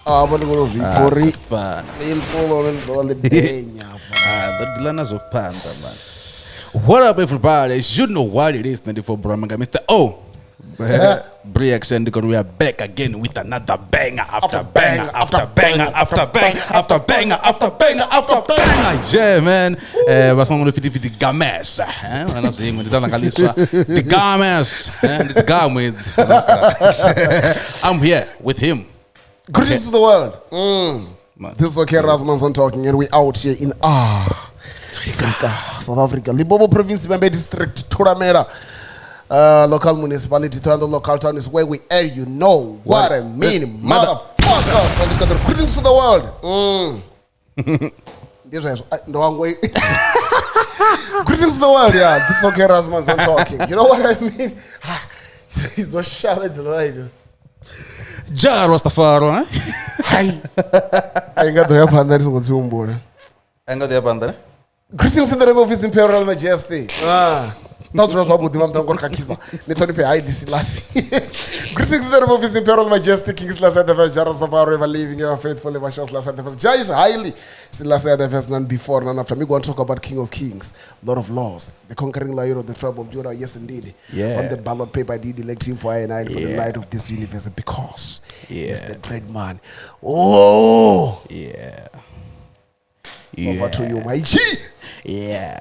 Ah, vha ndi khou zwi pfa uri Fana. intro ḽone ḽi ḓovha ḽi benya hafha. Ah, ḓo deala nazwo phanḓa man. What up everybody? You know what it is, 94 Bromanga, Mr. O. Reaction because we are back again with another banger after banger after banger after banger after banger after banger after banger. Yeah man. Eh vha songo fiti fiti games. Eh vha na zwiṅwe ndi dzana nga liswa. The games. Eh ndi gamwe idzi. I'm here with him. Greetings to the world. Mm. Man. This is Okay Rasmussen talking, and we out here in Africa, South Africa, Limpopo Province, Vhembe District, Thulamela, local municipality, Thohoyandou local town is where we are. You know what I mean, motherfuckers. And it's got the greetings to the world. Mm. Ndizvo izvo. Ai, ndo wangu. Greetings to the world. Yeah, this is Okay Rasmussen talking. You know what I mean? Idzo shave dzino. Ja Rastafari. Eh? Hai. Ai nga ḓo ya phanḓa ndi songo dzi humbula. Anga ḓo ya phanḓa. ne? Greetings in the name of His Imperial Majesty. Ah. Ṱa dzula zwavhuḓi vha muṱa ngori khakhisa ni ṱhonifhe Haile Selassie. Greetings in the name of His Imperial Majesty King Selassie the First, Jah Rastafari, ever living, ever faithful, ever sure Selassie the First. Jah is highly Selassie the First, none before, none after. Me go and talk about King of Kings, Lord of Lords, the conquering lion of the tribe of Judah. Yes, indeed. Yeah. On the ballot paper, I did elect him for I and I for the Yeah. light of this universe because he's Yeah. the dread man. Oh, Yeah. over to you, my G. Yeah.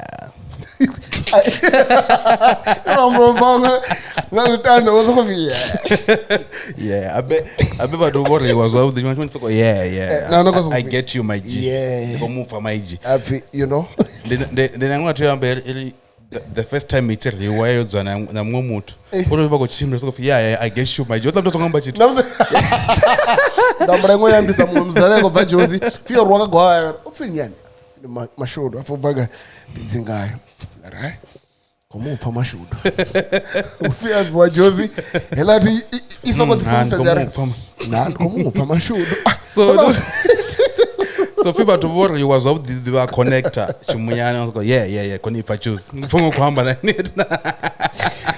Yeah, abe vhathu vho reiwa zwavhuḓi tshiṅwe tshifhinga soko yeah yeah. No, no, 'cause I get you my G. Yeah. Ndi khou mupfa my G. Apfi, you know. Ndi na iṅwe athu amba iri the first time i tshi reiwa yo dzwa na muṅwe muthu. Uri vha khou tshimbila soko pfi yeah yeah I get you my G. Oṱa muthu a songo amba tshithu. Ndambula iṅwe ya ambisa muṅwe musidzana khou bva Jozi pfi yo rwa nga gwavha u pfi nyani mashudu afo bva gai fhedzi ngayo right khou mu pfa mashudu u pfi a bviwa Jozi hela thi i soko ḓi Ah, ndi sumbedza khou ya ri mu pfa. na ndi khou mu pfa mashudu So so pfi vhathu vho reiwa zwavhuḓi vha connecta tshimuyani soko yeah yeah yeah koni ipfa choose. Mfongo khou amba na nṋe.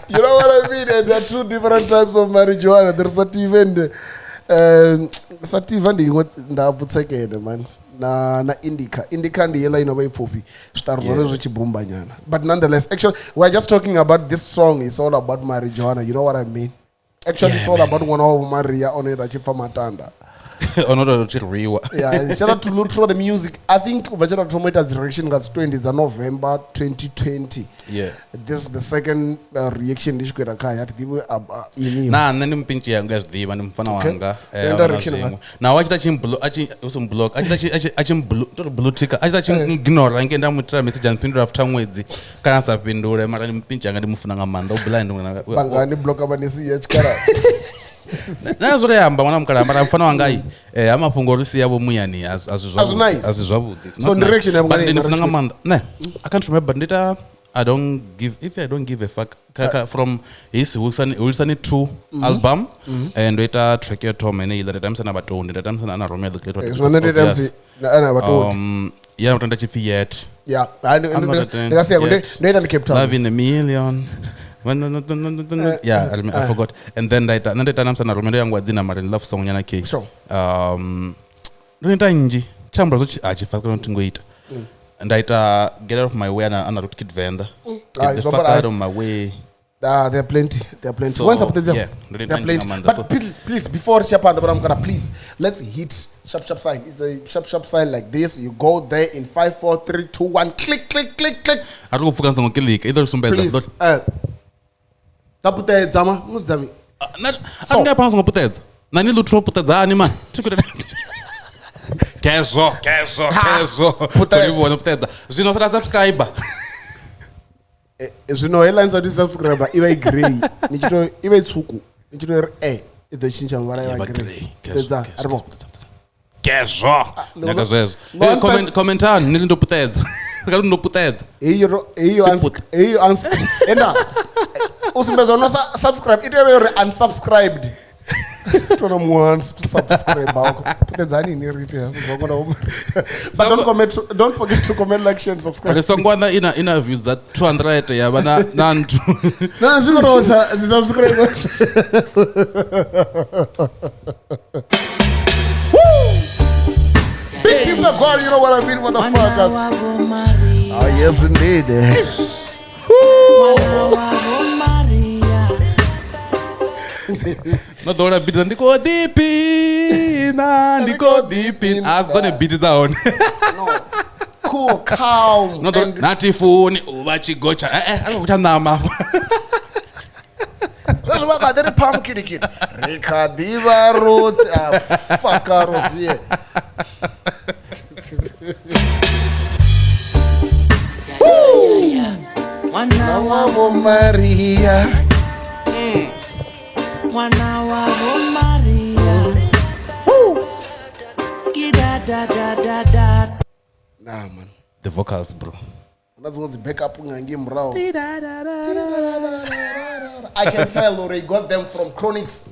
You know what I mean? And there are two different types of marijuana. There's sativa and sativa ndi iṅwe ndapfu tsekene man na indica. Indica ndi yela ino vha i pfufhi zwiṱari zwone Yeah. zwi tshi bumba nyana. But nonetheless, actually we are just talking about this song. It's all about marijuana. You know what I mean? Actually, it's all about ṅwana wa Vho Maria ono ita tshi pfa matanda. Ono to tshi reiwa. Yeah, shout out to Lutro the music. I think ubva tsha thoma ita dzi reaction nga dzi 20 dza November 2020. Yeah. This is the second reaction ndi tshi khou ita khayo. A thi ḓivhi ini. Na nṋe ndi mupintshi yanga ya zwiḓivha ndi mufana Okay. wanga Ndo ita ahuna reaction zwiṅwe. nga? Naho a tshi ita tshi mblo- a tshi u si mblock, a tshi ita a tshi mblu- ndo ri blue tick, a tshi ita tshi ignore nge nda mu itela message a mphindula after ṅwedzi kana a sa fhindule mara ndi mupintshi yanga ndi mufuna nga maanḓa u blind ṅwana. Bangani block vha ni si ya tshikhala. Na zwo ri amba ṅwana mukala mara mufana wanga i ha mafhungo uri sia vho muyani a zwi A zwi zwavhuḓi nice. a zwi zwavhuḓi. It's So not ndi nice. reaction ya But vhungani ndi na mufuna nga reaction? maanḓa. Ne, I can't remember but ndi ita I don't give if I don't give a fuck from his Hulisani 2 album and ndo ita track ya Tom ene iḽa nda tambisa na Vhatondi nda tambisa na Romeo the Great Zwino nṋe ndi ita musi na ana vhatondi. Ya ndo tenda tshipfi yet Yeah, hayi I'm not a ndi nga si yango yet. ndo ita ndi Cape Town. Love in a million. Yeah, I forgot. And then ndaita nda ita namsa na Romeo ndo yangu dzina mara ni love song nyana k. Sure. Ndo ita nnzhi tsha zwo a tshi fa kana thingo ita. Ndaita get out of my way ana Root Kid Venda. Ah, Get the zwo fuck ambara- out of my way. Ah, there are plenty. There are plenty. So, Once up there, yeah, ndo there are ita plenty. nga maanḓa. But So- please, before Shapan, but I'm gonna please let's hit sharp sharp sign. It's a sharp sharp sign like this. You go there in 5, 4, 3, 2, 1. Click, click, click, click. A ri khou pfuka songo kilika i ḓo ri sumbedza. Please. Taputedza ma mudzami. A ri nga phanḓa songo putedza. Na ni lutho putedzani man. Thi khou Kezo, kezo, kezo. Putedza. Khou vhona putedza. Zwino sala subscriber. Zwino headlines a subscriber i vha i grey. Ni tshi to i vha i tswuku. Ni tshi to ri i ḓo tshintsha muvhala ya Ya vha vha grey. grey. Kezo, Putedza, kezo, a ri vho. Kezo. Nyaka zwezwo. lo Eh, Commentani ni ndo putedza. Kha ndo putedza. Heyo heyo heyo enda u sumbedza no subscribe i tea u vha uri unsubscribed. Tona muṅwe unsubscribe wako. Putedzani ni ri tea zwo kona u. But don't comment, don't forget to comment, like, share and subscribe. Ri songo wana ina views dza 200 ya vha na nthu. No, no, dzi khou tou tsa dzi subscribe. Woo! God, you know what I mean, motherfuckers. Mwana wa Maria. Oh, yes, indeed. Mwana wa Maria. No ḓowela beat dza ndi khou ḓiphina ndi khou ḓiphina a si dzone beat dza hone. No. Cool, calm. No ḓo and na tifuni u vha tshigotsha a khou tsha ṋama. Zwezwi vha kha ḓi ri pam kilikili. Ri kha ḓi vha ro ah, fuck out of here. Mwana wa Wa Maria. Mwana wa Maria. Woo. Ki da da da da da. Nah, man. The vocals, bro. Na dziṅwe dzi backup nga ngei murahu. I can tell uri he got them from Chronix.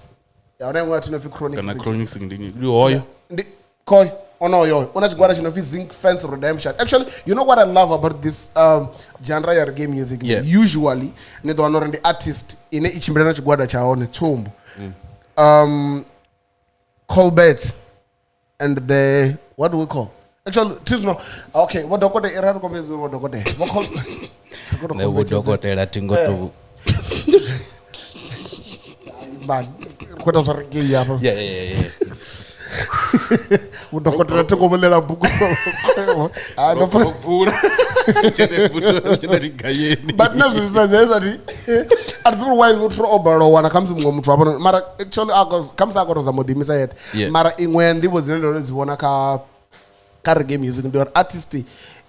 Ya huna iṅwe ya no pfi Chronix. Kana Chronix ndi hoyo. Ndi Koi onoyo una tshigwada tshi no pfi Zinc Fence Redemption. Actually, you know what I love about this genre ya reggae music? Yeah. Usually ni ḓo wana uri ndi artist ine i tshimbila na tshigwada tsha hone tsumbo. Colbert and the what do we call? Actually, tizno. Okay, what dokotela i ra kombedza vho dokotela. Vho Col Ne vho dokotela thi ngo tou Man, ri khou ita zwa reggae hafha. Yeah, yeah, yeah. Vho dokotela thi ngo vhulela bugu. Ah, no Ro bvula. Tshene bvuto tshene rigayeni. But na zwi sedza sa thi a thi uri why muthu o balelwa u wana khamusi muṅwe muthu hafha mara actually a khamusi a khou tou zama u ḓiimisa yeṱhe. Yeah. Mara iṅwe ya nḓivho dzine ndo no dzi vhona kha reggae music ndi uri artist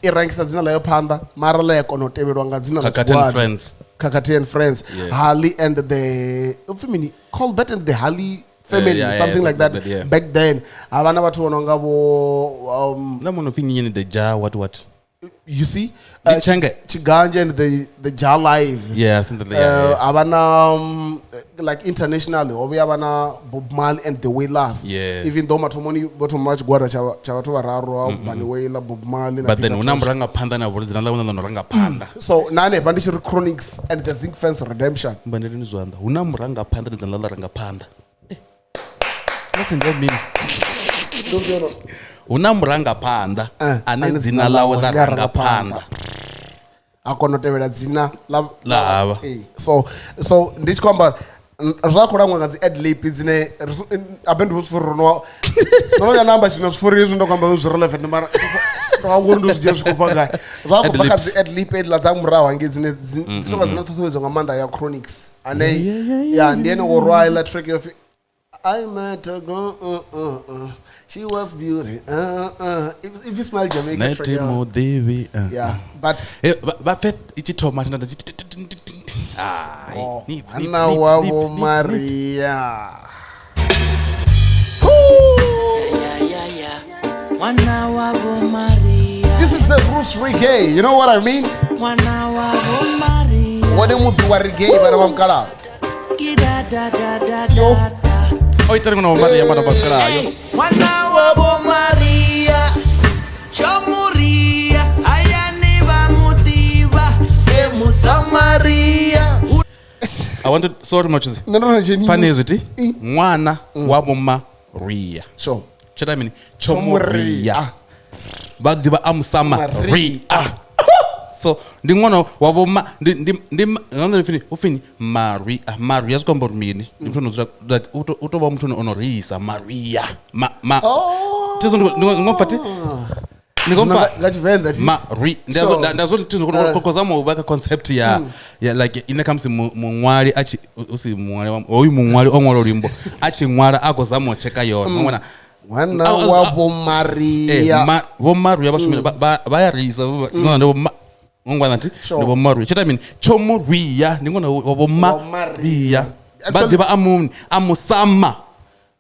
i rangisa dzina ḽayo phanḓa mara ḽa ya kona u tevhelwa nga dzina ḽa Kakati and tshigwada. Friends. Kakati and Friends. Yeah. Harley and the upfi mini Colbert and the Harley family, Yeah, yeah, something like that. something like that, yeah. Back then havha na vhathu vho no nga vho Na muno pfi nyini the jar what what. you see Ndi Chenge. Chiganje and the Jar Live. Yeah, something like yeah, yeah. Havha na like internationally ho vhuya vha na Bob Marley and the Wailers. Yeah. Even though mathomoni vho thoma vha tshigwada tsha vhathu vhararu Bunny Wailer, Bob Marley na But then Peter hu na Tosh. murangaphanḓa na vhori dzina ḽawe ḽo no rangaphanḓa. So na hanefha ndi tshi ri Chronix and the Zinc Fence Redemption. Mbandeleni zwanḓa. Hu na murangaphanḓa na dzina ḽa rangaphanḓa. Listen to me. Hu na murangaphanḓa ane dzina ḽawe ḽa rangaphanḓa. A kona u tevhela dzina ḽa Ḽa havha. So ndi tshi khou amba zwa khou langwa nga dzi adlib dzine abe ndi vho ro no no ya namba tshino zwifuri hezwi ndo khou amba zwi relevant mara ndo nga ngori ndo zwi dzhia zwi khou bva gai. Zwa khou bva kha dzi adlib edziḽa dza murahu hangei dzine dzi tonga dzina ṱhuṱhuwedzo nga maanḓa ya Chronix ane ya ndi ene wo rwa iḽa track yo pfi I met a girl, she was beauty, If you smile Jamaica Nṋe track, thi yeah. muḓivhi. Yeah, but Vha pfe i tshi thoma thina dza Oh, Mwana wa Vho Maria. Yeah, yeah, yeah. Mwana wa Vho Maria. This is the roots reggae, you know what I mean? Mwana wa Vho Maria. Wone mudzi wa reggae vhana vha mukalaha. Ki da da da da Yo. da da. O itela ṅwana wa Maria mwana wa mukalaha. Mwana wa Vho Maria. Chomuria hayani vha muḓivha e Musamaria. I want to sorry Machuzi. Nṋe ndo no dzheni- Fane hezwi ti ṅwana wa Vho Maria. Sure. Tsho mini? Chomuria. Vha ḓivha a Musamaria. So ndi ṅwana wa Vho Ma ndi ndi ndi nga pfi u pfi Maria. Maria zwi khou amba uri mini? Ndi muthu ono dzula like u to vha muthu ono reisa Maria. Ma ma Oh. Tizo ndi ngopfa ti Ndi Zwino ngopfa nga Tshivenḓa ti- Mari Sure. ndazwo khou zama u vha kha concept ya ya like ine khamusi muṅwali a tshi u si muṅwali wa hoyu muṅwali o ṅwala luimbo a tshi ṅwala a khou zama u tsheka yone ṅwana Ṅwana wa Vho Maria. Vho Maria vha shumela vha ya reisa ṅwana ndi Vho ngwana thi Sure. ndi Vho Maria tshita mini Chomuria ndi ṅwana wa Vho Maria. Maria vha Actually- ḓivha a muni a Musama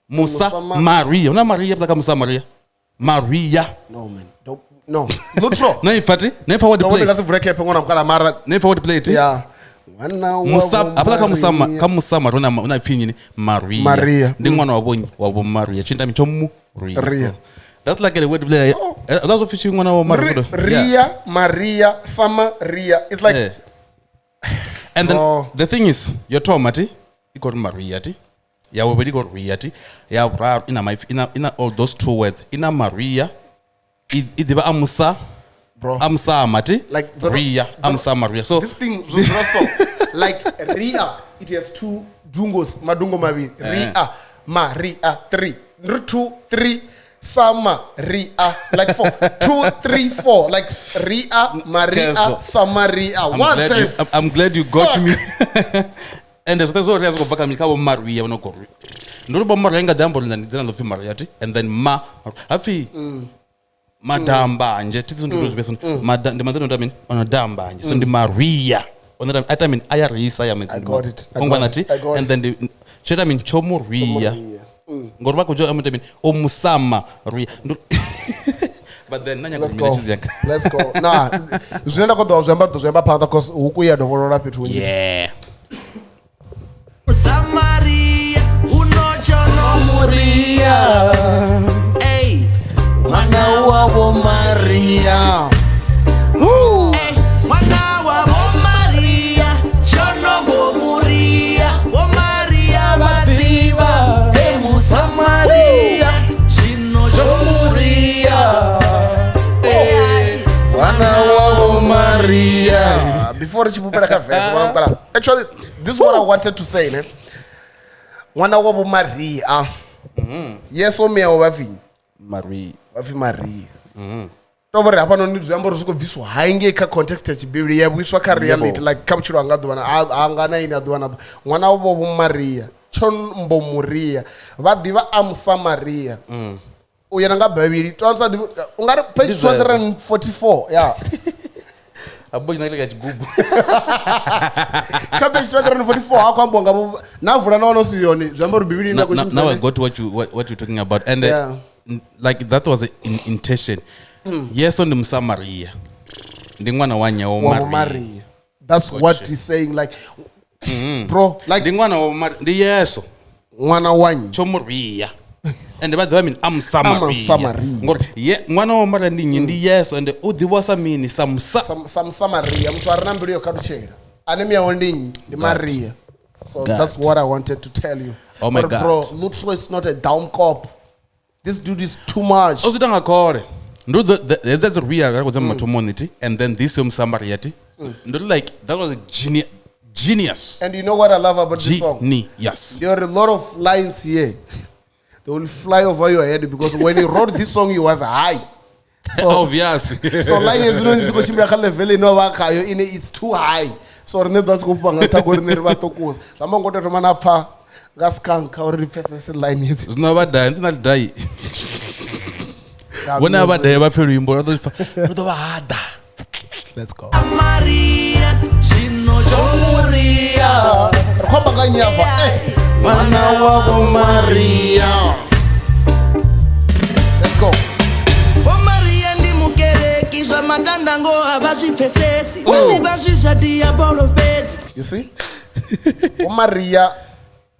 Musa Musama- Maria huna Maria vha kha Musamaria Maria No man. Don't, no. Lutro. na ipfa ti na ipfa word Ndo play nga si vule khephe ṅwana mukalaha mara na ipfa word play ti yeah. Ṅwana wa Musa Vho hafhaḽa kha Musama Maria. kha Musama ri una pfi nyini Maria. Maria. Ndi ṅwana wa vho wa Vho Maria tshi ndami tsho mu Ria. Ria. So, that's like a word play. Oh. That's what pfi ṅwana wa Maria. Ria, Maria, Samaria. It's like Yeah. And then Bro. the thing is, yo thoma ti i khou ri Maria ti ya vhuvhili i khou ri Ria ti ya vhuraru ina maipfi ina all those two words ina Maria I ḓivha a musa Bro. a musama ti Like, dzo- ria a dzo- musama ria so This thing zwo dzula so like ria it has two dungos madungo mavhili Eh. ria maria three ri two three sama ria like four two three four like ria maria Kezo. samaria I'm what glad the you, I'm glad you got fuck? me. Ende zwoṱhe zwo ria zwi khou bva kha mini kha vho Maria vho no khou ri. Ndo ri vho Maria nga ḓi amba uri ndi dzina ḽo pfi Maria ti and then ma hapfi madambanje thi ndo zwi vhesa mada ndi madzina ita mini ono dambanje so ndi Maria ono ita ita mini aya risa ya mini I got it. I kongwana got ti it. I got and then ndi tsho ita mini tsho muria Maria. ngori vha khou dzhia ita mini o musama ria Ndo- but then na nyaga Let's mina go. tshizi yanga Let's go. Na zwine nda khou ḓo zwi amba ri ḓo zwi amba phanḓa cause huku ya dovholola fhethu hunzhi. yeah Samaria unochono Maria, ey mwana wavho Maria. ey mwana wa bo Maria chono bo Maria bo Maria vhaḓivha e Musamaria zwino Maria Mwana wavho Maria. Before ri tshi fhufhela kha verse, mwana fhufhela. Actually, this is what I wanted to say, ne? Ṅwana wavho Maria. Yeso miyawo vha pfi Maria vha pfi Maria. To vhori hafhanoni zwi amba uri zwi khou bviswa hangei kha context ya tshibivhili ya vhuiswa kha reality like kha vhutshilo hanga ḓuvha na hanga na ini ha ḓuvha na ḓuvha. Ṅwana wavho vho Maria, tshombo Maria, vha ḓivha a Musamaria. U ya na nga Bivhili, to sa ḓivhi u nga ri page Ndi zwezwo. 244, yeah. abo tshina kha tshigubu Kha page 244 ha khou ambiwa nga vho na vula na wana u si yone zwi amba uri Bivhili ine now, ya khou now, shumisa now I yone. got what you what you're talking about, and Yeah. like that was an intention. Yeso ndi Musamaria, ndi ṅwana wa nyawo Wa vho Maria, Maria. That's Gotcha. what he's saying like bro like ndi ṅwana wa Maria, ndi Yeso ṅwana wa nnyi tsho Maria, and vha ḓivha mini a Musamaria, Musamaria. ngori ye ṅwana wa Maria ndi nnyi ndi Yeso, and u ḓivhiwa sa mini sa musa. sa Musamaria muthu a re na mbilu yo khathutshela ane miyawe ndi nnyi ndi Maria. So God. that's what I wanted to tell you. Oh my But God. bro, Lutro is not a down cop. This dude is too much. O zwi ita nga khole ndi hedzi dzi ria ra khou dzama mathomoni ti and then this yo Musamaria ti ndo ri like that was a genius And you know what I love about this song? genius. There are a lot of lines here. They will fly over your head because when he wrote this song, he was high. So, Obvious. so line hedzinoni dzi khou tshimbila kha level ine vha khayo ine it's too high. So riṋe ḓo tshi khou fhufha nga ṱhago riṋe ri vhaṱukusa. Zwi amba ngo tou thoma na pfha nga skank uri ri pfesese line hedzi. Zwino vha daya ndzi na lidai vhone a vha daya vha pfe luimbo lwa ḓo pfa ri ḓo vha hada Let's go. Maria zwino Maria Ri khou amba nga nnyi afha? Eh, Ṅwana wa vho Maria. Let's go. Vho Maria ndi mukereki zwa matandango a vha zwi pfesesi vha ḓivha zwi zwa diabolo fhedzi You see? Vho Maria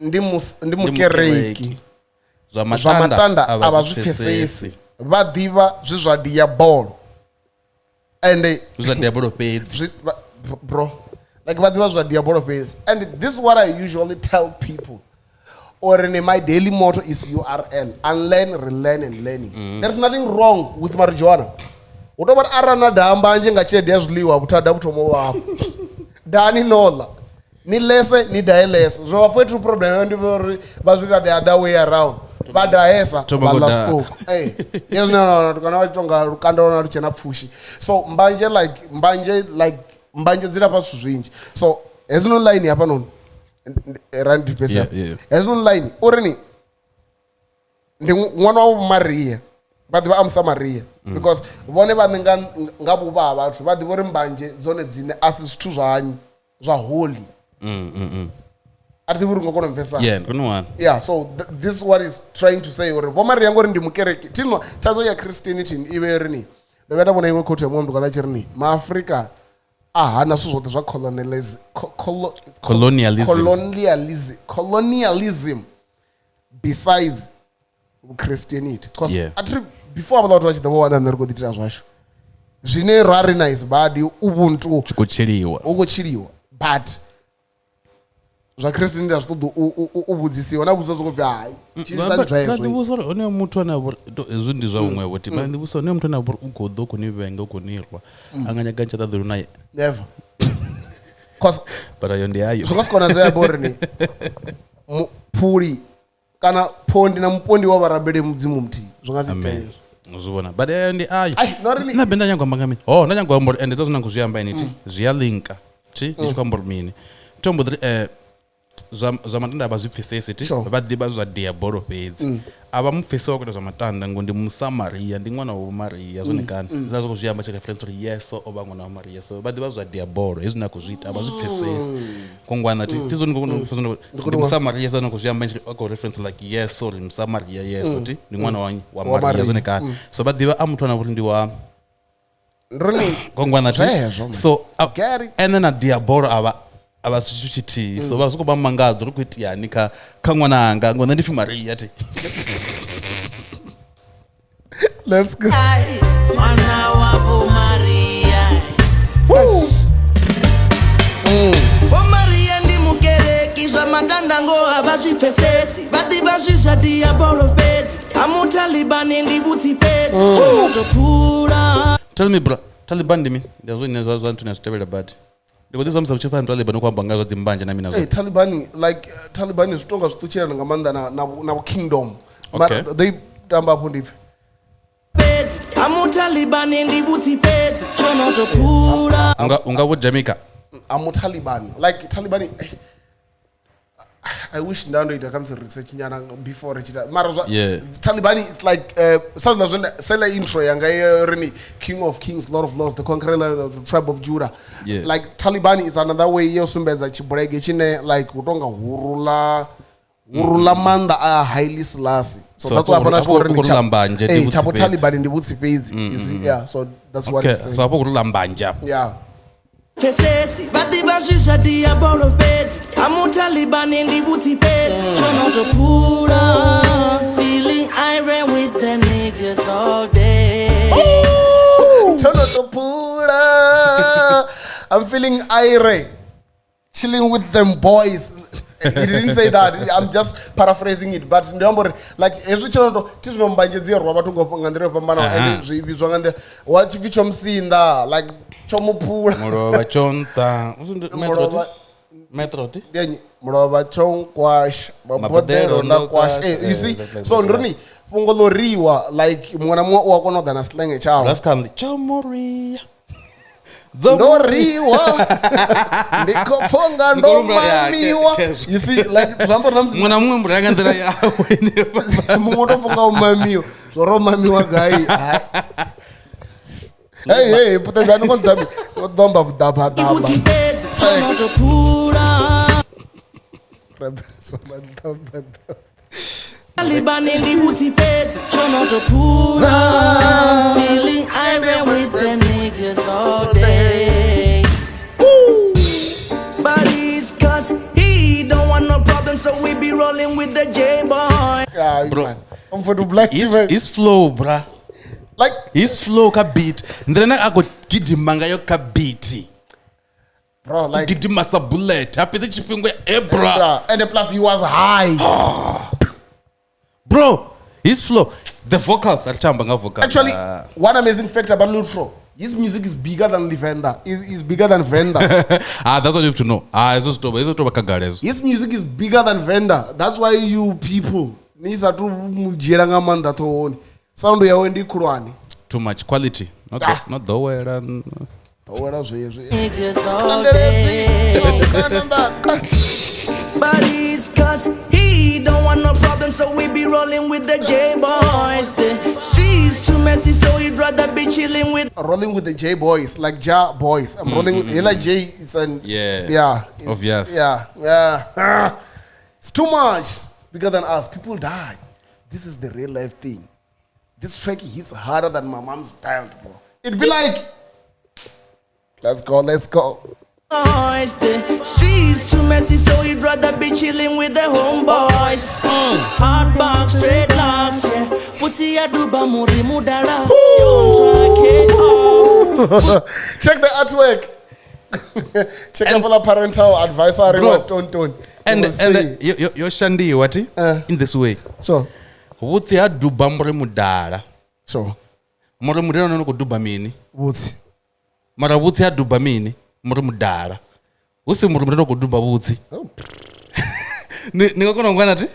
ndi ndi mukereki. zwa Zwa matanda a vha zwi pfesesi. Vha ḓivha zwi zwa diabolo. Ende zwi zwa diabolo fhedzi bro like vha ḓivha zwa diabolo fhedzi. And this is what I usually tell people. Or in my daily motto is URL, unlearn, relearn and learning. There's nothing wrong with marijuana. U tou vha ri arali na daha mbanzhe nga tshelede ya zwiḽiwa vhuthada vhu thoma u vhafha. Dahani no ḽa. Ni lese ni dahe lese. Zwino vha problem ndi uri vha zwi ita the other way around. Vha dahesa Thoma vha ngo ḽa daha. zwiṱuku. Ee. Hezwi na kana vha tshi tonga lukanda lwa lu tshena pfushi. So mbanzhe like mbanzhe like mbanzhe dzi lafha zwithu zwinzhi. So hezwino line hafhanoni ra ndi pfesesa. Yeah, yeah, yeah. Hezwino line uri ni ndi ṅwana wa Maria vha ḓivha a Musamaria because vhone vhaṋe nga nga vhuvha ha vhathu vha ḓivha uri mbanzhe dzone dzine a si zwithu zwa nnyi zwa holy. A thi ḓivhi uri u nga kona u mpfesesa. Yeah, ndi kone wana Yeah, so this is what is trying to say uri Vho Maria ngori ndi mukereki thino thaidzo ya Christianity i vhe ri ni ndo vhuya nda vhona iṅwe quote ya muṅwe muthu kana a tshi ri ni maafrika a hana zwithu zwoṱhe zwa Colonialism. colonialism besides Christianity cause Yeah. a thi before havhaḽa vhathu vha tshi ḓo vha wana nṋe ri khou ḓi itela zwashu zwine ra ri na is badi ubuntu tshi khou tshiliwa hu khou tshiliwa but Zwa Christian ndi a zwi ṱoḓi u vhudzisiwa na vhudzisa zwo pfi hai. Tshilisani zwezwo. Ndi vhudzisa uri honoyo muthu ane a vha uri hezwi ndi zwa huṅwe vho thi. Ndi vhudzisa honoyo muthu ane a vha uri u khou ḓo khou ni vhenga u khou ni rwa. A nga nyaga ntsha ṱaḓulu naye. Never. Cause But ayo ndi ayo. Zwi nga si konadzea bo uri ni phuli kana phondi na mupondi wa vharabele mudzimu muthihi. Zwi nga si itee. Zwi vhona. But ayo ndi ayo. Ai, not really. Nṋe nda nyaga u amba nga mini? Oh, nda nyaga u amba uri ende zwine nda khou zwi amba ini thi zwi a linka. Thi ndi tshi khou amba uri mini. Thombo ḓi zwa matanda a vha zwi pfesesi thi vha ḓivha zwa diabolo fhedzi. A vha mu pfesesi wa khou ita zwa matanda ngo ndi Musamaria, ndi ṅwana wa Maria zwone kani. Zwa zwi khou zwi amba tshi reference uri Yesu o vha ṅwana wa Maria, so vha ḓivha zwa diabolo hezwi na khou zwi ita a vha zwi pfesesi. Kongwana thi thi zwone ndi Musamaria zwone khou zwi amba tshi khou reference like Yesu uri Musamaria Yesu thi ndi ṅwana wa Maria zwone kani. So vha ḓivha a muthu ana uri ndi wa Kongwana thi. So ene na diabolo a vha zwithu tshithihi. So vha zwi khou vha mangadzo uri khou itiani kha ṅwananga ngo nṋe ndi pfi Maria thi. Let's go. Mwana wa Vho Maria. Vho Maria ndi mukereki zwa matanda ngo a vha zwi pfesesi. Vha ḓivha zwi zwa diabolo fhedzi. A mutalibani ndi vhutsi fhedzi. Tell me bro, Taliban ndi mini? Ndi zwine zwa zwa nthu na zwi tevhela badi. Ndi khou ḓi zwa musi Taliban u khou amba nga zwa dzimbanje na mina zwo. Hey, Taliban like Taliban zwi tonga zwi ṱutshela nga maanḓa na kingdom. Okay. They tamba afho ndi pfi. A Taliban ndi vhutsi fhedzi. Tshono to phula. Unga vho Jamaica. A Taliban like Taliban. I wish nda ndo ita kha musi research nyana before ri tshi mara zwa Taliban is like sela intro yanga ri King of Kings, Lord of Lords, the conqueror of the tribe of Judah. Like Taliban is another way yo sumbedza tshibulege tshine like u tonga hurula maanḓa a Haile Selassie. So that's why abona tshikho ri tsha Taliban ndi vhutsi fhedzi. You see, yeah, so that's what it's saying. So afho hurula mbanje. Yeah. Fesesi vha ḓivha zwi zwa diabolo fhedzi. A mutalibani ndi vhutsi fhedzi. Tshono to phula. Feeling I ran with the niggas all day. Tshono to phula. I'm feeling ire. Chilling with them boys. He didn't say that. I'm just paraphrasing it. But ndi amba uri like hezwi tshono to thi zwino mbanje dzi rwa vhathu nga nḓila yo fhambanaho and zwi vhidzwa nga nḓila wa tshipfi tsho musinda like chomuphula mulovha chonta metroti ndi mulovha chonkwasha mabodelo nda kwasha. You see, so ndiri fhungo ḽo riwa like muṅwe na muṅwe u a kona u ḓa na slang tshawe. That's come chomoria ndo riwa ndi khou pfonga ndo mamiwa. You see like zwi amba uri na musi muṅwe na muṅwe mbuya nga nḓila yawe muṅwe ndo pfonga u mamiwa zwo ro mamiwa gai. Hey, hey, putedzani ngo ndzami o ḓomba vhuḓabaḓaba. Feeling I ran with the niggas all day. But it's cause he don't want no problem, so we be rolling with the J boy. Yeah, bro. I'm for the black. His flow, bruh. Like his flow ka beat. Ndrena ako gidima ngayo ka beat. Bro, like gidima sa bullet. Happy the chipingwe bro. And the plus he was high. Bro, his flow, the vocals are chamba nga vocal. Actually, one amazing fact about Lutro, his music is bigger than Venda. Is bigger than Venda. That's what you have to know. It's his music is bigger than Venda. That's why you people nisa tu mudzhiela nga maanḓa ṱhohoni. Sound yawe ndi khulwane. Too much quality. Not the way and ḓowela zwezwi. But it's cause he don't want no problem, so we be rolling with the J boys. The streets too messy, so he'd rather be chilling with rolling with the J boys, like Ja boys. I'm rolling with like J is an yeah, obvious. Yeah, yeah. It's too much. It's bigger than us. People die. This is the real life thing. This track hits harder than my mom's belt, bro. It'd be like, let's go, let's go. The streets too messy, so he'd rather be chilling with the homeboys. Hard box, straight locks, yeah. Pussy aduba muri mudara. Check the artwork. Check up the parental advisory Bro. wa Tonton. And You will and see. yo shandiwa ti in this way. So, Vhutsi ha duba muri mudala. so Muri mudala no khou duba mini? vhutsi. Mara vhutsi ha duba mini? Muri mudala. Hu si muri mudala u khou duba vhutsi. Oh. Ni nga kona u ngwana ti?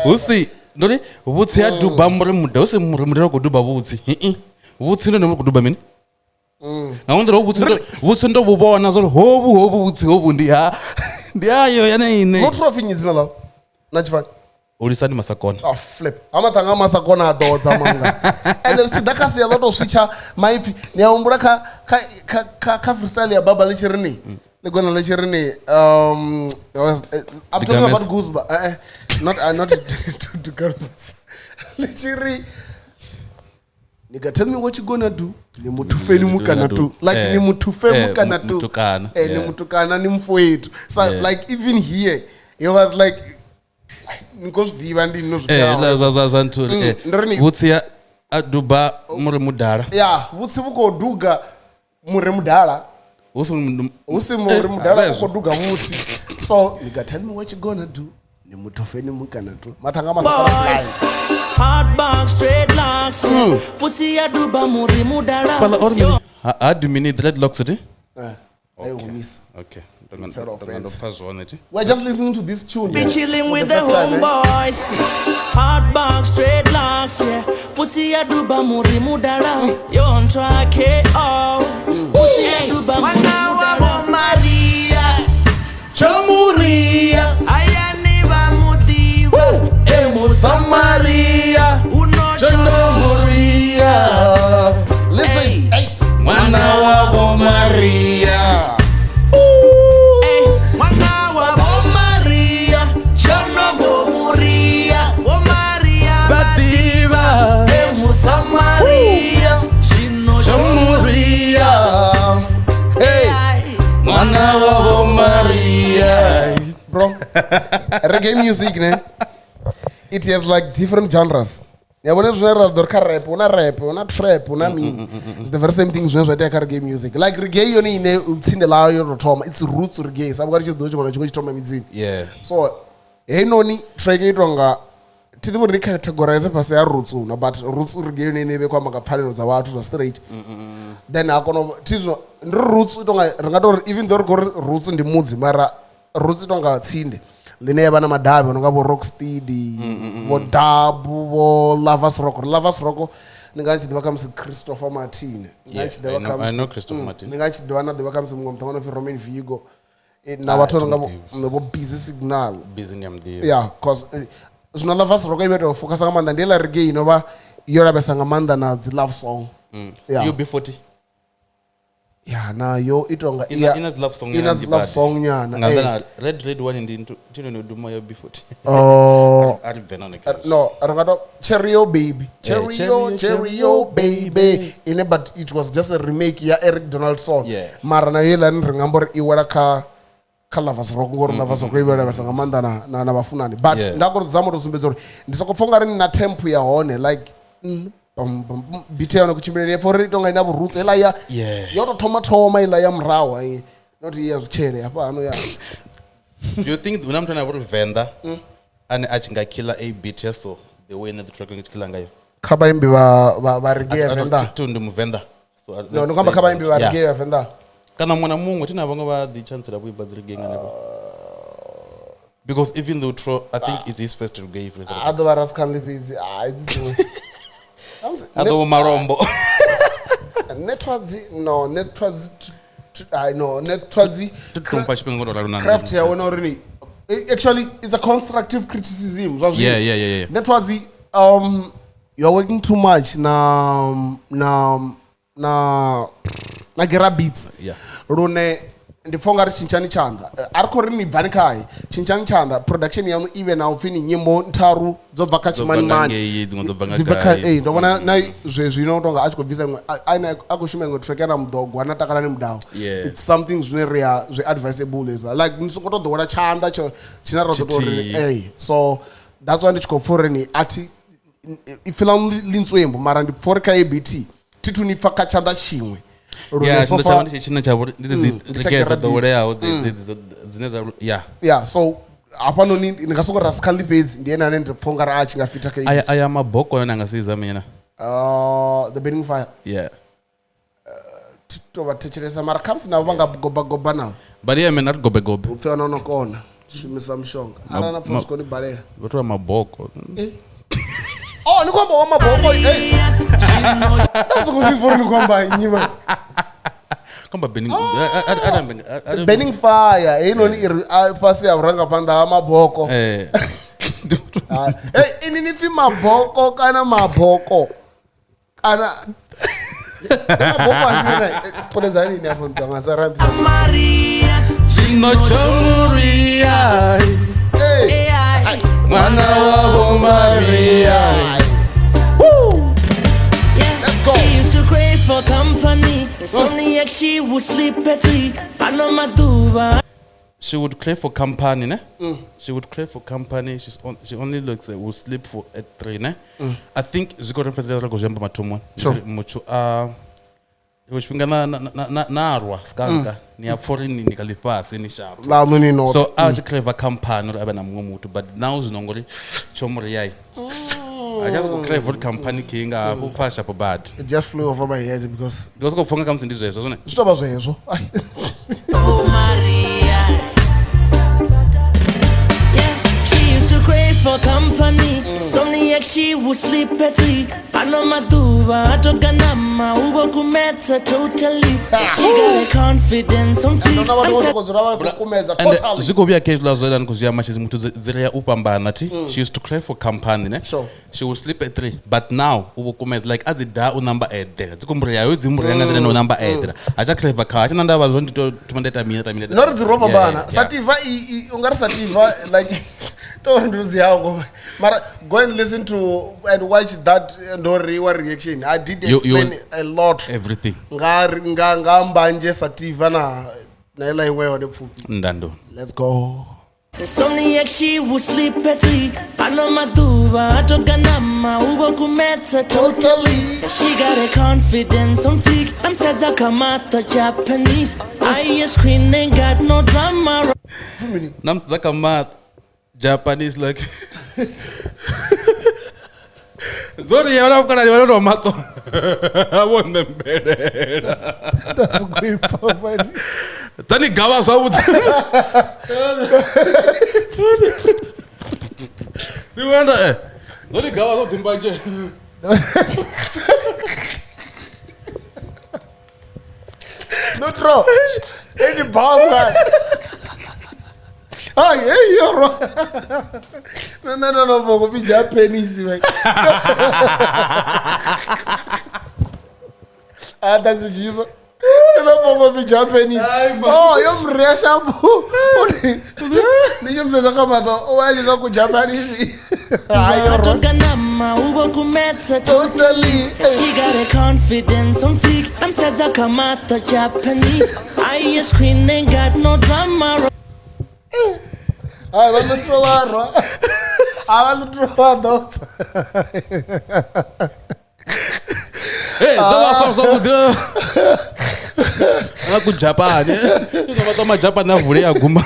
Hu si ndori vhutsi ha duba muri mudala, hu si muri mudala u khou duba vhutsi. Hi Vhutsi ndi muri khou duba mini? Nga ngondo vhutsi ndo vhutsi ndo vhu vhona zwo hovhu hovhu vhutsi hovhu ndi ha ndi ayo yane ine. No trophy nnyi dzina ḽau na tshifani. Hulisani Masakona. Oh, flip. Ha maṱanga Masakona a ḓodza manga. Ende zwi tshi ḓa kha sia ḽo tou switsha maipfi ni a humbula kha kha kha kha kha freestyle ya baba ḽi tshi ri ni ḽi gona ḽi tshi ri ni there was, I'm talking Digames. about Goosebumps. Not not to Digames. Ḽi tshi ri nigga tell me what you gonna do ni muthu feni mukana tu like ni muthu fe mukana tu mutukana, ni yeah. mutukana ni mfowethu so Yeah. like even here he was like ni khou zwi ḓivha ndi no zwi Eh, pfela. zwa zwa zwa nthu eh ndo ri ni- vhutsi a duba muri mudala. ya vhutsi vhu khou duga mure mudala Hu si hu si muri mudala u khou duga vhutsi so nigga tell me what you gonna do ni muthu feni mukana tu mathanga Masakona Boys, hard box, dreadlocks. Pussy ya duba muri mudala. Fala or Yo. mini ha do mini dreadlocks ti? Ayo humisa. Okay. Fair Ndo offense. pfa zwone ti. We're just listening to this tune Be chilling for with the first time, eh? homeboys. Hard box, dreadlocks, yeah. Pussy ya duba muri mudala. Yo on track, KO. Pussy ya duba muri Mwana wa mudala. Maria Chamuria ayani va mudiva Samaria unochomuria Listen, hey. Mwana wa bo Maria. mwana wa Maria chonobomuria wo Maria Bativa emusamaria zvino Chamuria. Hey. Mwana wa bo Maria. Bro, reggae music ne it has like different genres. Ya vhona zwine ra ḓo ri kha rap, hu na rap, hu na trap, hu na mini. It's the very same thing zwine zwa itea kha reggae music. Like reggae yone ine tsinde ḽayo yo tou thoma, it's roots reggae. Sa vhunga ri tshi ḓo tshiṅwe na tshiṅwe tshi thoma midzini. Yeah. So heinoni track yo itwa nga thi ḓivhi uri ndi categorize fhasi ha roots una but roots reggae yone ine i vha i khou amba nga pfhanelo dza vhathu zwa straight. Then ha kona u- thi zwino ndi ri roots i tonga ri nga tori even though ri khou ri roots ndi mudzi mara roots i tonga tsinde ḽine ya vha na madavhi no nga vho rocksteady vho dub vho lovers rock. Lovers rock ni nga tshi ḓivha khamusi Christopher Martin, ni nga Yeah, tshi ḓivha I know Christopher Martin. ni nga tshi dovha na ḓivha khamusi muṅwe muṱhannga no pfi Roman Vigo. Na vhathu vha no nga vho Busy Signal. Busy ndi ya muḓivha. Yeah, cause zwino lovers rock i vha tou focusa nga maanḓa ndi heiḽa reggae ino vha yo lavhelesa nga maanḓa na dzi love song. Yeah. UB40. Ya nayo i tonga Ina ina love song ina nyana ndi love bad. song nyana Nga eh. na red red one ndi ntu tino no duma ya UB40. Oh, A ri bve na ne. No, ri nga to Cheerio Baby. Cheerio, Cheerio, Cheerio Baby. Ine but it was just a remake ya Eric Donaldson. Yeah. Mara nayo heiḽani ri nga amba uri i wela kha kha Lovers Rock ngori Lovers Rock i vha lavhelesa nga maanḓa na na, na vhafunani. But Yeah. nda kho zama u tou sumbedza uri ndi soko pfa ungari na tempo ya hone like bam, bam, bam, beat ya hone kutshimbilele pfa uri i tonga ina vhurutsi heiḽa ya Yeah. yo to thoma thoma iḽa ya murahu ai not ya zwitshele hafha hano ya Do you think huna muthu ane a vha uri Venḓa ane a tshi nga killer a beat ya so the way ine the track i tshi killer ngayo? Kha vhaimbi vha vha vha reggae ya A- a- Venḓa. Thi ndi Muvenḓa. So, No, ndi khou amba kha vhaimbi vha Yeah. reggae ya Venḓa. Kana muṅwe na muṅwe thina vhaṅwe vha ḓi chancela vho imba dzi reggae nga hanefho. Because even though Tro, I think it's his first reggae if A ḓo vha Rascal fhedzi a idzi dziṅwe. A ḓo vho Malombo. Nṋe thwadzi no nṋe thwadzi I no nṋe thwadzi Tumpa tshifhinga ngo to ralo na nṋe. craft ya wena uri ni actually it's a constructive criticism zwa zwino. Yeah. Nṋe thwadzi you are working too much na na na na Gera Beats. Yeah. Lune ndi pfa ungari tshintshani tshanḓa. A ri khou ri ni bvani khae tshintshani tshanḓa production yaṋu i vhe na upfhi ni nyimbo ntharu dzo bva kha Dzo bva nga tshimanimani ngei, dziṅwe dzo bva nga Dzi bva kha gai. ee ndo vhona na zwezwi no tonga a tshi khou bvisa iṅwe a khou shuma iṅwe track ya na muḓogwa na takalani mudau. Yeah. It's something zwine ri a zwi advisable hezwi like ni songo to ḓowela tshanḓa tsho tshine ra ḓo tou ri Tshithihi. ee so that's why ndi tshi khou pfa uri ni a thi ipfi ḽaṋu ḽi ntswembu mara ndi pfa uri kha ABT thi thu ni pfa kha tshanḓa tshiṅwe. Lune Yeah, so tshine far- tshavha ndi tshine tsha vhori ndi dzi ndi tsha reggae dzo Grabits. ḓoweleaho dzi dzine dza yeah. Yeah, so hafhanoni ndi nga soko Rascal fhedzi ndi ene ane ndi pfha ungari a tshi nga fita kha Aya aya maboko yone anga siza mina. The Burning Fire. Yeah. Thi to vha thetshelesa mara khamusi navho vha nga gobagoba navho. But yeah man, ari gobe gobe. U pfhi wana no kona shumisa mushonga arali na pfha ma- zwi koni balela. Vhathu vha maboko. Oh, ni khou amba wa maboko eh. Nda soko zwi pfa uri ni khou amba nnyi man. Kamba burning. The Burning Fire heinoni i ri fhasi ha vhurangaphanḓa ha maboko. Eh. Ah, hey, ini ni pfi maboko kana maboko kana maboko afhio na puṱedzani ini afho nṱha nga sa rambisa. Maria Zwino Chomuria. Hey. AI. Mwana wa Maria. Woo! Yeah. Let's go. She used to crave for company. Insomniac, she would sleep at 3. Ano maduva. She would crave for company, ne? She would crave for company. She only looks at will sleep for at 3, ne? I think zwi khou reference ra khou zwi amba mathomoni. Sure. Muthu a iwe tshifhinga na na na na rwa skanka ni a pfa uri ni kha ḽifhasi ni sharp. Ḽaṋu ni noṱhe. So a tshi crave company uri a vhe na muṅwe muthu, but now zwino ngori Chomuria I just go crave uri company khe nga hafho pfa sharp bad. It just flew over my head because Ndi khou sokou pfa nga khamusi ndi zwezwo zwone. zwi tou vha zwezwo. Ai. Oh Maria. Yeah, she used to crave for company. Insomniac, she would sleep at 3. Ano maduva, atoganama, ubo kumetsa totally. She got a confidence on fleek. Ndona vhathu I'm vho sokou dzula vha khou kumedza And totally. zwi khou vhuya kha hezwiḽa zwe ni khou zwi amba tshi muthu dzi ri ya u fhambana thi. She used to crave for company, ne? Sure. She would sleep at 3, but now u vho kumedza like a dzi da u namba eḓela dzi khou mburia yo dzi mburia nga nḓila ine u namba eḓela a tsha crave kha a tsha na ndavha zwo ndi to thoma nda ita mini ita mini. No ri dzi ro fhambana. Yeah. Sativa ungari sativa like to ri ndi dzi hango mara go and listen to and watch that ndo ri wa reaction. I did explain a lot Everything. nga nga nga mbanje sativa na na iḽa iṅwe yone pfufhi. Ndando. Let's go. Insomniac, she would sleep at 3. Ano maduva, atoganama, ubo kumetsa totally. She got a confidence on fleek. I'm says Kamata Japanese. I is queen ain't got no drama. Na muthu kha math Japanese like Zori ya vhana vhukalani vha no maṱo vho nembelela. That's good for money. Tani gavha zwavhuḓi. Ndi vhona eh. Zori gavha zwavhuḓi mbanje. Nutro. Any ball. Ai, hey, yo. No, no, no, no, vou pedir Japanese, velho. Ah, tá se diz. Eu não vou pedir Japanese. Oh, eu me rechapo. Ninguém precisa kamata. O Eli não com Japanese. Ai, eu Atoganama, ubo kumetsa totally. She got a confidence on fleek. I'm says Kamata Japanese. I is queen ain't got no drama. Ai, vai no trollar. Ah, vai no trollar, não. Hey, dzo vha fa zwavhuḓi. Nga ku Japan. Zwo vha ma Japan a vulea guma.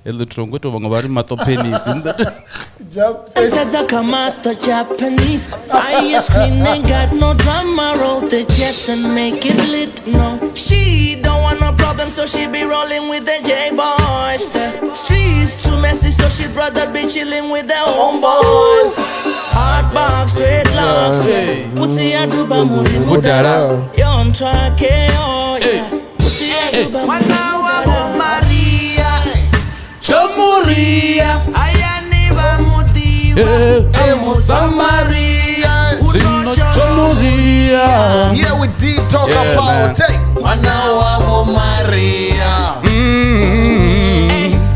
Eḽo trongo to vhaṅwe vha ri maṱo penis. Japanese. Says Kamata Japanese. I is queen ain't got no drama. Roll the jets and make it lit. No, she don't want no problem, so she be rolling with the J boys. The streets too messy, so she'd rather be chilling with the homeboys. Hard box, dreadlocks. Pussy aduba muri Mudala. Yon track, oh yeah. Pussy aduba muri Mwana wa Maria Chomuria. ayani va mudiwa Musamaria. Zino Chomuria. Yeah, we did talk Yeah, about man. it. Mwana wa Maria.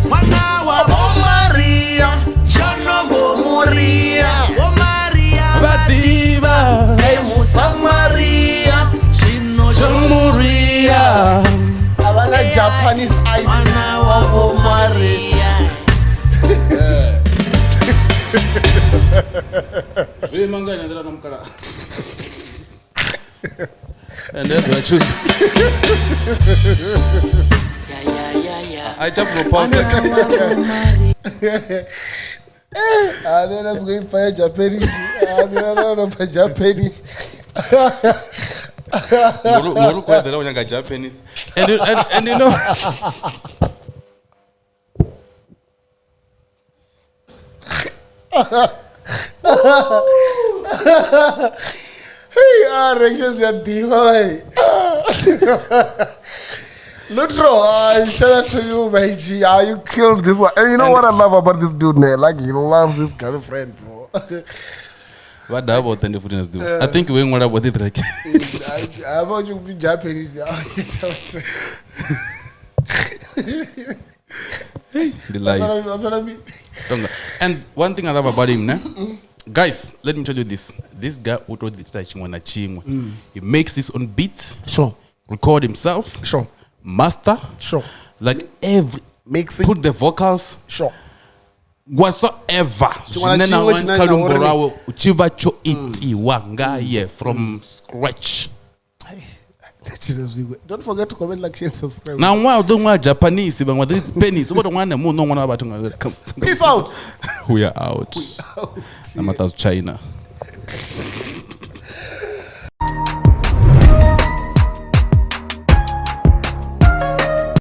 Mwana wa Maria Jono bo Maria Bo Maria Vhaḓivha. Hey Musamaria Zino Chomuria. Havana Japanese ice. Mwana wa bo Maria. Ndo ima nga ine nḓila na mukala. And then I choose. Yeah, yeah, yeah, yeah. I just propose. Ane na zwi ya Japanese. Ane na no pa Japanese. Ngori kwa dela unyanga Japanese. And you know Hey, ah, reactions ya diva man. Lutro, shout out to you, my G. Ah, you killed this one. And you know what I love about this dude, man? Like, he loves his girlfriend, bro. Vha daha vhoṱhe ndi futhi na zwiḓivha. I think we ṅwala vhoṱhe track. How about you Japanese? Ndi live. That's what I mean. Tonga. And one thing I love about him, ne? Guys, let me tell you this. This guy u to ḓiitela tshiṅwe na tshiṅwe. He makes his own beats, Sure, record himself, sure, master, sure. like every Mixing. put the vocals Sure. whatsoever Tshiṅwe na zwine na tshiṅwe tshine kha na luambo uri- lwawe tshi vha tsho itiwa ngaye from scratch. Don't forget to comment, like, share, and subscribe. Na ṅwaha u ḓo ṅwala Japanese vhaṅwe vha ḓi penis u vho to ṅwala na muṋe ṅwana wa vhathu nga Peace out. We are out. Na maṱazu China.